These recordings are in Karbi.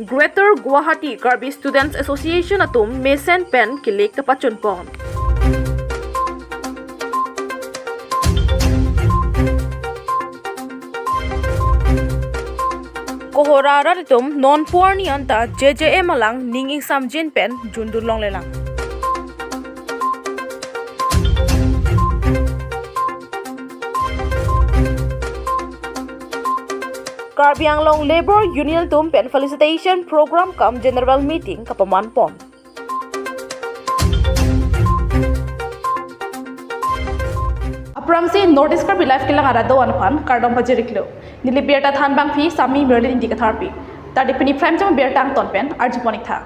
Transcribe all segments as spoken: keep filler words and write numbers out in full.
Greater Guwahati Karbi Students Association atum mesen pen kilik kepachunpon. Kohora arat atum non puarni anta J J M alang ning ingsamjin pen jundun longlelang. Karbi Anglong Labour Union atum pen felicitation program cum general meeting kapamanpon. Aphrangsi North East Karbi Live kelang arat do-an aphan kardom pajirlo. Neli birta thanbangpi Sami Merlin Ingti Katharpi. Tadi pini prime time birta angton pen arjupon-iktha.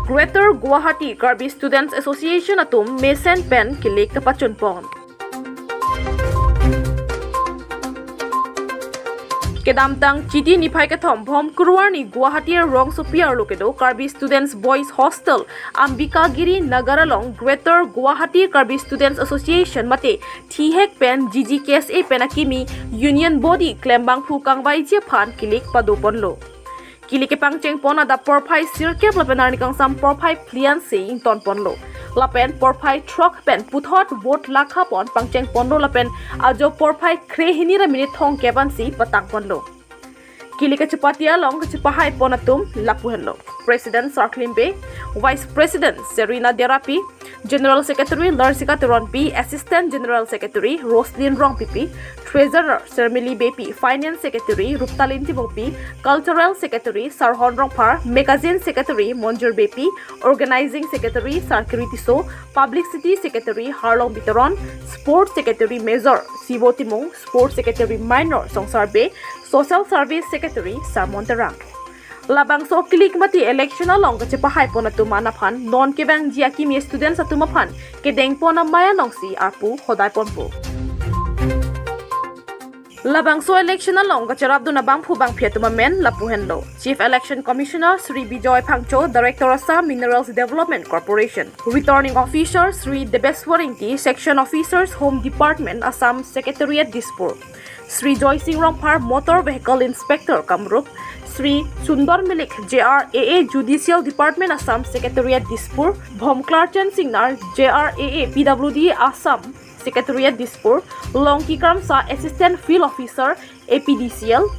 Greater Guwahati Karbi Students Association atum mesen pen kilik kepachunpon. Kedamtang Chiti niphai kethom Bhomkuru arni Guwahati rongsopi arlo kedo Karbi Students Boys Hostel, Ambikagiri Nagar along Greater Guwahati Karbi Students Association mate thihek pen G G K S A pen akimi union body klembangphu kangvaiji aphan kilik padoponlo. Kilik kepangchengpon adap porphai sirkep lapen arni kangsam porphai phli ansi ingtonponlo. Lapen porphai throk pen puthot vote lakhapon pangchengponlo lapen ajo porphai kre hini ra minute thomkep ansi patangponlo. Kilik kachepate along kachepahaipon atum lapu henlo. President Sarklim Bey, Vice President Serina Derapi, General Secretary Larsika Teronpi, Assistant General Secretary Roslyn Rongpipi, Treasurer Sermili Beypi, Finance Secretary Ruptalin Timungpi, Cultural Secretary Sarhon Rongphar, Magazine Secretary Monjur Beypi, Organizing Secretary Sarkiri Tisso, Publicity Secretary Harlongbi Teron, Sports Secretary Major Sivo Timung, Sports Secretary Minor Songsar Bey, Social Service Secretary Sarmon Terang. Labangso kilik mate election along kachepahaipon atum an aphan non kevangji akimi students atum aphan kedengpon amei anongsi arpu hodaiponpo. Labangso election along kacherapdun abangphu bangphi atum amen lapu henlo. Chief Election Commissioner Shri Bijoy Phangcho, Director Assam Minerals Development Corporation, Returning Officer Shri Debeswar Ingti, Section Officers Home Department Assam Secretariat Dispur, Shri Joy Singh Rongphar, Motor Vehicle Inspector Kamrup, Shri Sundar Milik, J R A A Judicial Department Assam Secretariat Dispur, Bhomklarchen Singnar, J R A A P W D Assam Secretariat Dispur, Longki Kramsa, Assistant Field Officer A P D C L,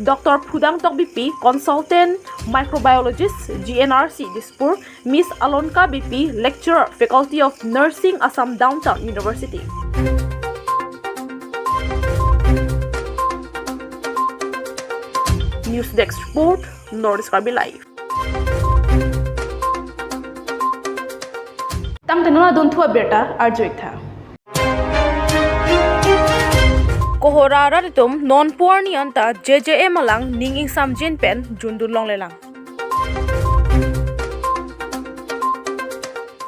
Doctor Phudang Tokbipi, Consultant Microbiologist G N R C Dispur, Miss Alonka Beypi, Lecturer, Faculty of Nursing, Assam Downtown University. News Desk Report, North East Karbi Live. Tangte non adunthu abirta arju-iktha. Kohora arat atum non puarni anta J J M alang ning ingsamjin pen jundun longlelang.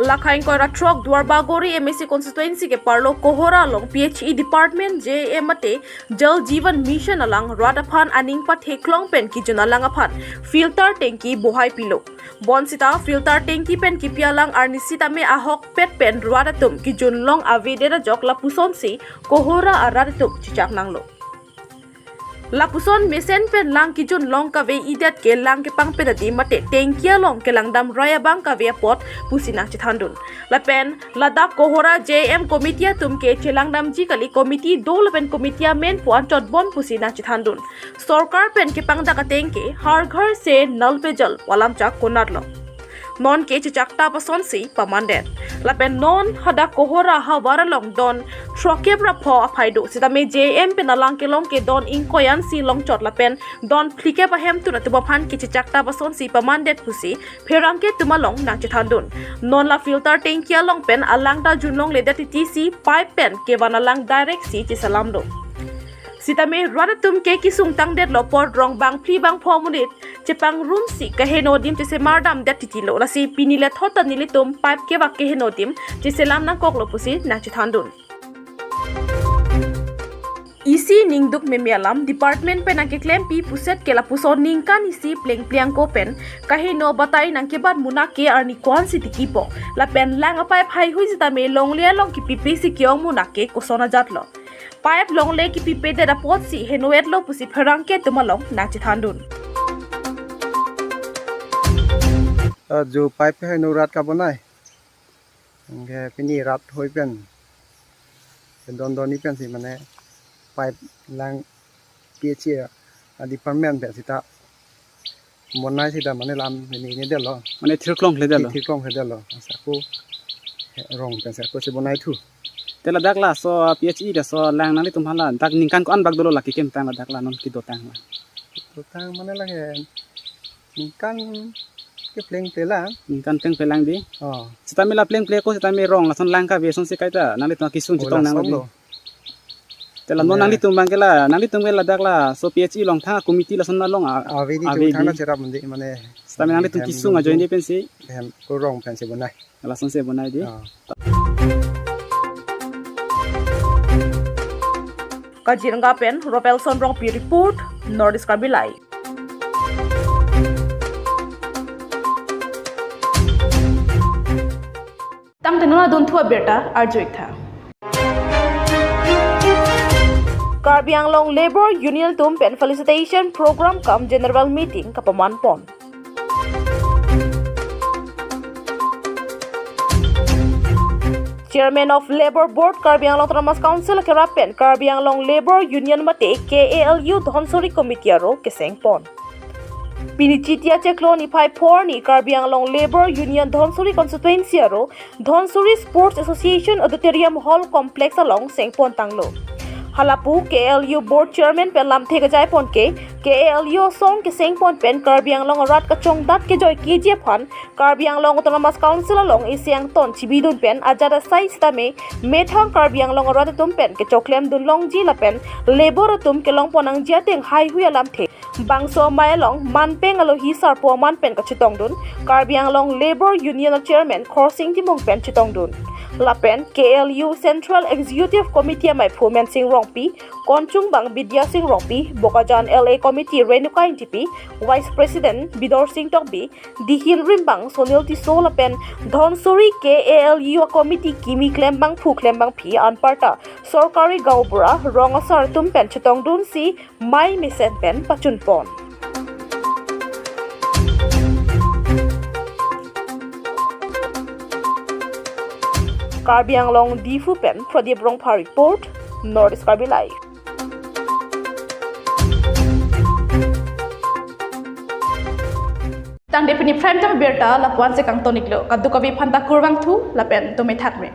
Lakhain koira throk Duarbagori M A C constituency ke-arlo Kohora along P H E department J M mate Jal Jeevan Mission alang rat aphan aning patheklong pen kijun alang aphan filter tanki bohaipilo. Bonsita filter tanki pen kipi alang arni sitame ahokpet pen rat atum kijun long avedet ajok lapusonsi Kohora arat atum chechak nanglo. Lapuson mesen pen lang kijun long kave-idet ke lang kepangpet adim mate tanki along kelangdam rai abang kave apot pusi nangchethandun. Lapen ladak Kohora J M committee atum ke chelangdamji kali, committee do lapen committee amen pu anchot bom pusi nangchethandun. Sorkar pen kepangdak ateng ke Har Ghar Se Nal Pe Jal pu alamchak konatlo. Non ke chechak tap asonsi pamandet. Lapen non hadak Kohora havar along don throkkep ra pho aphai do. Sitame J M pen alang kelong ke don ingkoi ansi longchot lapen don phlikep ahemtun atum aphan ke chechak tap asonsi pamandet pusi pherangke atum along nangchethandun. Non la filter tanki along pen alang ta junlongledet titi si pipe pen kevan alang direct si cheselamlo. Sitame rat atum ke kesung tangdetlo apot rong bangphli bangpho amonit chepangrumsi keheno adim chesemardamdet titilo. Lasi pini lethot ta nelitum pipe kevak keheno adim cheselam nangkoklo pusi nangchethandun. Isi ningduk meme alam department pen nangkeklempi puset ke lapuson ningkan isi plengpliang ko pen kaheno batai nangkebat munak ke arni ko-ansi tikipo. Lapen lang apipe haihui sitame longle along kipipisi ke-ong munak ke koson ajatlo. Pipe longle kipipedet apotsi henoetlo pusi pherangke atum along nangchethandun. Uh, jo pipe heno rat kabonai. Anke pini rat hoi pen, don doni pensi mane pipe lang P H E a department pen sita bonai sita mane lam ini ini delo. Mane thirklong le delo. Thirklong le delo. Asa ako rong pensi ako si bonai thu. Te ladak laso P H E laso lang nanglitum hala dak ningkan ko-an bak dolo la keklemtang ladak la non kedotang la. Kedotang mane lake ningkan kepleng pelang. Ningkan pleng pelang di. Oh. Sitame la pleng pleng ko sitame rong lason lang kave asonsi kaita nanglitum kesung chetong nang lason lo. Te la non nanglitum abang ke la, nanglitum ke ladak laso P H E along thang committee lason along a-, ave di ave tu thang di. Cherap mandi mane. Sitame nanglitum hem kesung ajoine pensi. Hem ko rong pensi bonai. Lason si bonai di. Oh. Kaziranga pen Robelson Rongpi report, North East Karbi Live. Tangte non adunthu abirta arju-ik tha. Karbi Anglong Labour Union atum pen felicitation program cum general meeting kapaman pon. Chairman of Labour Board Karbi Anglong Autonomous Council akerap pen Karbi Anglong Labour Union mate K A L U Dhansiri Committee aro keseng pon. Pini Chiti achiklo niphai phongo arni Karbi Anglong Labour Union Dhansiri Constituency aro Dhansiri Sports Association Auditorium Hall Complex along seng pon tanglo. Halapu K L U Board Chairman pen lamthe kejai pon ke, K L U asong keseng pon pen Karbi Anglong arat kachongdat kejoi keji aphan Karbi Anglong Autonomous Council along isi angton chibidun pen ajat asai sitame methang Karbi Anglong arat atum pen kechoklem dun longji lapen labour atum kelong pon nangji ateng haihui alamthe. Bangso amei along manpeng alohi sarpo aman pen kachetongdun Karbi Anglong Labour Union a Chairman Khorsing Timung pen chetongdun. Lapen K L U Central Executive Committee ameiphu Mensing Rongpi, konchungbang Bidya Sing Rongpi, Bokajan L A Committee Renuka Ingtipi, Vice President Bidor Sing Tokbi, dihin rimbang Sonil Tisso lapen Dhansiri K A L U a committee kimi klembangphu klembangphi anparta sorkari gaonbura rong asar atum pen chetongdunsi mei mesen pen pachun pon. Karbi Anglong Diphu pen Pradip Rongphar report, North East Karbi Live. Tangte pini prime time abirta lapu-an si kangton-iklo, kadokave aphanta kurvangthu lapen tumi thakme.